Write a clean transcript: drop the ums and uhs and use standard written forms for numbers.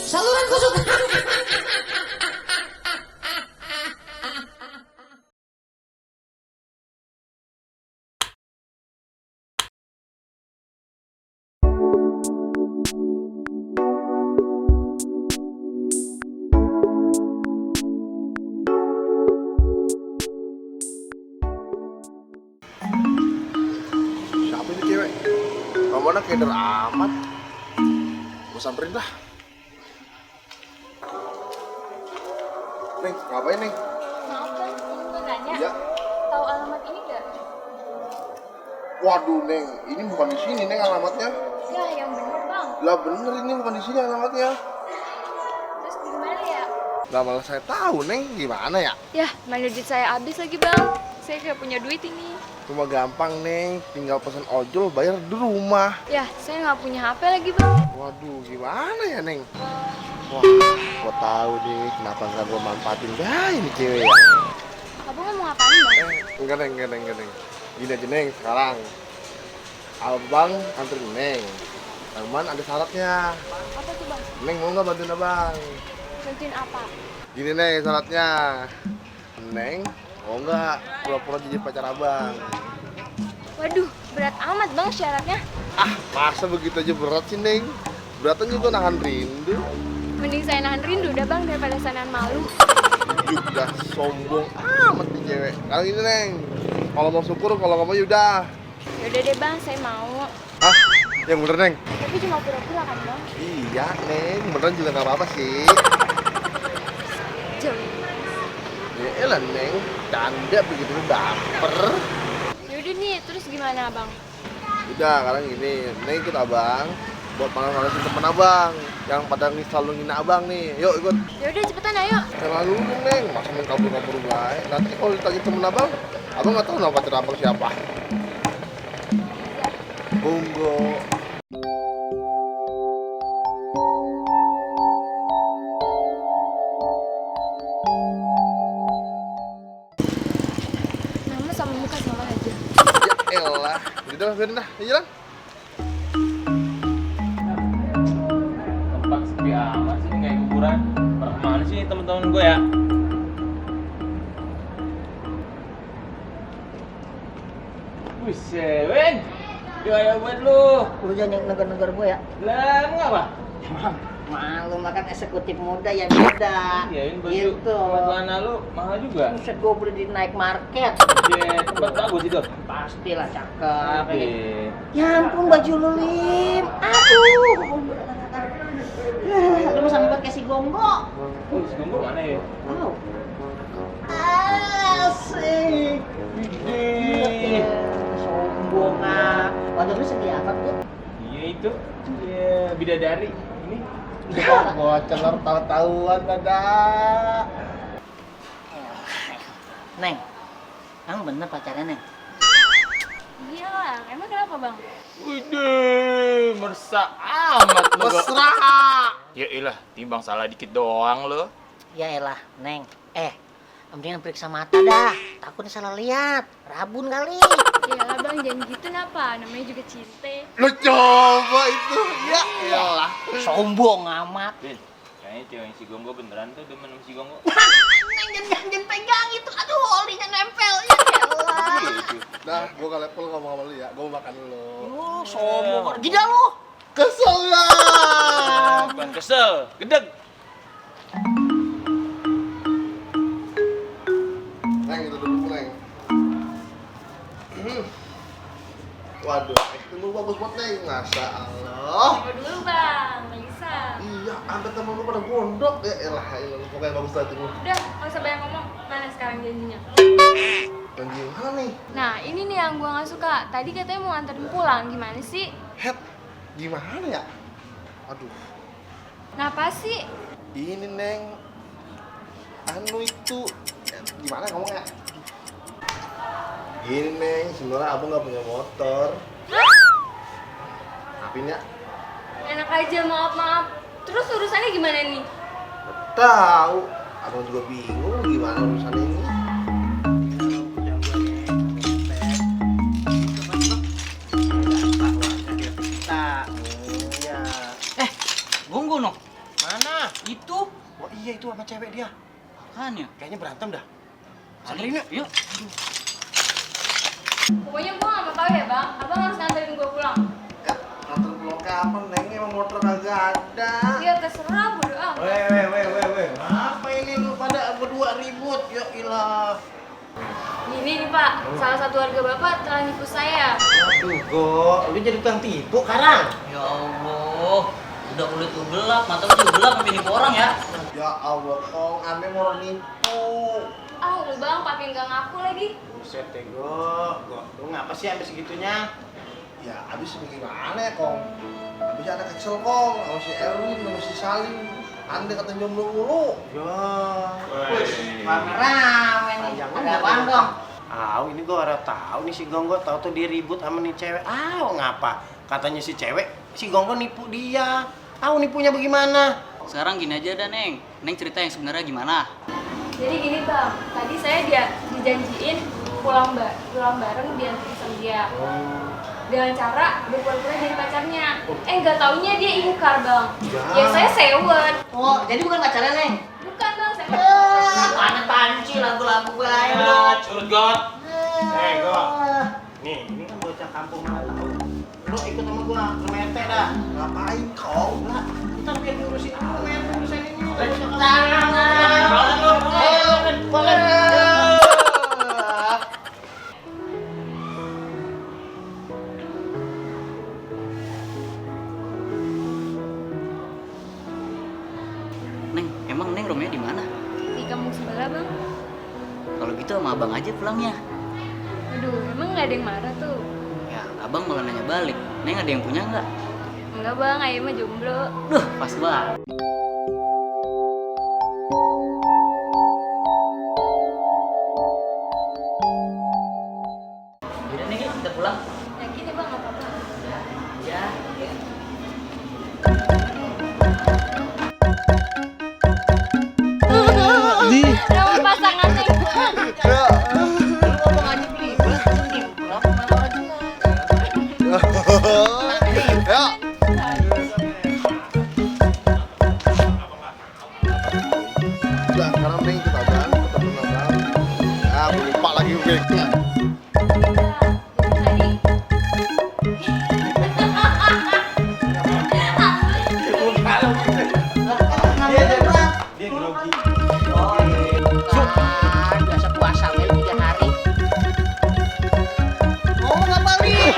Saluran kesukaan. Siapa ini cewek? Ngomongnya keder amat. Gue samperin dah. Neng, ngapain Neng? Maaf bang, ini mau tanya. Iya. Tahu alamat ini nggak? Waduh Neng, ini bukan di sini Neng alamatnya. Ya, yang bener bang. Lah bener ini bukan di sini alamatnya. Terus gimana ya? Lah malah saya tahu Neng, gimana ya? Ya, mana duit saya habis lagi bang. Saya kayak punya duit ini. Cuma gampang Neng, tinggal pesen ojol bayar di rumah. Ya, saya nggak punya HP lagi bang. Waduh, gimana ya Neng? Wah, gua tahu deh kenapa nggak gua manfaatin dah ini cewek ya. Abang ngomong apaan bang? Enggak Neng. Gini aja Neng, sekarang Abang anterin Neng. Cuman ada syaratnya. Apa tuh bang? Neng mau nggak bantuin Abang? Bantuin apa? Gini Neng syaratnya. Neng mau nggak pura-pura jadi pacar Abang? Waduh, berat amat bang syaratnya. Ah, masa begitu aja berat sih Neng? Beratan juga nahan rindu. Mending saya nahan rindu dah bang daripada saya nahan malu. Udah sombong amat nih cewek. Sekarang ini Neng, kalau mau syukur, kalau nggak mau yaudah. Yaudah deh bang, saya mau. Hah? Yang bener Neng? Tapi cuma pura-pura kan bang? Iya Neng, beneran juga nggak apa-apa sih. Jauh. Ya elah Neng, canda begitu baper. Yaudah nih, terus gimana bang? Udah, sekarang gini, Neng ikut Abang buat manasin temen Abang yang pada selalu ngina Abang nih. Yuk ikut. Yaudah cepetan ayo. Selalu Neng, masa main kabur-kabur baik. Nanti kalau ditanya temen Abang nggak tahu nama pacar Abang siapa. Bunggo. Nama sama muka sama aja. Ya elah, udah biarin dah, ya jalan. Tempat sepi amat sih, kayak kuburan. Pada kemana sih temen-temen gue ya? Buset, Wen. Gaya buat lu. Lu jangan negar-negar gue ya. Lah, emang apa? Malu makan eksekutif muda ya beda. Iya, ini baju Gitu. celana lu mahal juga. Buset, gue beli di night market. Iya, tempat bagus itu. Pastilah cakep. Oke. Ya ampun baju lu Lim. Aduh. Lu mau sambil pakai si gonggo. Oh, si Gombo mana ya? Wow. Asik. Gede. Sombong ah. Waduh lu sedih amat tuh. Iya itu. Iya, bidadari. Ini Bocor tahu-tahuan dadah. Neng, kamu bener pacarnya Neng? Iya lah, emang kenapa bang? Widih, mersa amat lu. Mesra. Ya ilah, timbang salah dikit doang lo. Ya elah, Neng. Mendingan periksa mata dah. Takutnya salah lihat. Rabun kali. Ya lah bang, jangan gitu napa, namanya juga cinta. Lu coba itu, ya elah. Sombong amat. Bin, kayaknya cewek si Gonggo beneran tuh demen sama si Gonggo. Neng jangan pegang itu. Aduh, olinya nempel. Ya elah. Nah, gua gak level ngomong sama lu ya, gua mau makan dulu. Oh, sombong. Gila lu. Kesel ya. Bukan kesel, gedeg. Neng, itu dulu Neng. Waduh, itu bagus banget Neng, Masya Allah. Tunggu dulu bang, nggak bisa. Iya, sampai temen lu pada gondok ya elah, pokoknya bagus banget itu. Udah, nggak usah banyak ngomong. Mana sekarang janjinya? Janji mana nih? Nah, ini nih yang gua nggak suka. Tadi katanya mau nganterin pulang, gimana sih? Head, gimana ya? Aduh, Kenapa sih? ini Neng, anu itu, gimana ngomongnya? Gini Neng, sebenarnya abang nggak punya motor. Apanya? Enak aja, maaf. Terus urusannya gimana nih? Tahu, abang juga bingung gimana urusan ini. cewek dia. Kan ya? Kayaknya berantem dah. Samperin yuk. Yuk. Pokoknya gue gak mau tahu ya bang, abang harus nganterin gue pulang. Ya, nganter pulang kapan, Neng? Emang motor kagak ada. Ya terserah, bodo amat. Weh. Apa ini lu pada berdua ribut? Ya ilah. Gini nih pak, salah satu warga bapak telah nipu saya. Aduh, Go, lu jadi tukang tipu karang. Ya Allah. Udah kulit tuh gelap, mata tuh gelap sampai nipu orang ya. Ya Allah, Kong, ame mau nipu. Ah lu bang, pakai nggak ngaku lagi. Buset deh, Go. Lu ngapa sih sampai segitunya? Ya, abis gimana ya, Kong? Abis anak kecil, Kong, sama si Erwin, sama si Salim. Anda kata jomblo mulu. Ya. Warna rame nih. Ada apaan dong? Ini gua harap tahu nih si Gonggo tahu tuh dia ribut sama nih cewek. Ngapa? Katanya si cewek, si Gonggo nipu dia. Nipunya bagaimana? Sekarang gini aja dah, Neng. Neng cerita yang sebenarnya gimana? Jadi gini bang, tadi saya dijanjiin pulang bareng diantarin sama dia. Dengan cara berpura-pura jadi pacarnya. Nggak taunya dia ingkar bang. Ya saya sewet. Oh, jadi bukan pacarnya, Neng? Bukan bang, saya Mana panci lagu-lagu gue lain. Curut got. Go. Nih, ini kan bocah kampung mana tahu. Lu ikut sama gua ke Mete dah. Ngapain, Kong? Lah, kita biar diurusin dulu Mete urusan ini. Neng, emang Neng rumahnya di mana? di kampung sebelah bang. Kalau gitu sama abang aja pulangnya. Aduh, emang nggak ada yang marah tuh? Ya, abang malah nanya balik. Neng ada yang punya nggak? Enggak bang, ayah mah jomblo. Duh, pas banget. Udah Neng, yuk kita pulang. Yakin ya bang, nggak apa-apa. Ya. Nama pasangan nih. Lu ngomong aja beli. Berapa mana orang juga? Ya. Udah, sekarang Neng kita bang, kita pernah bang. Ya, lupa lagi gue. Dia grogi. Biasa puasa melu 3 hari. Ngomong apa nih?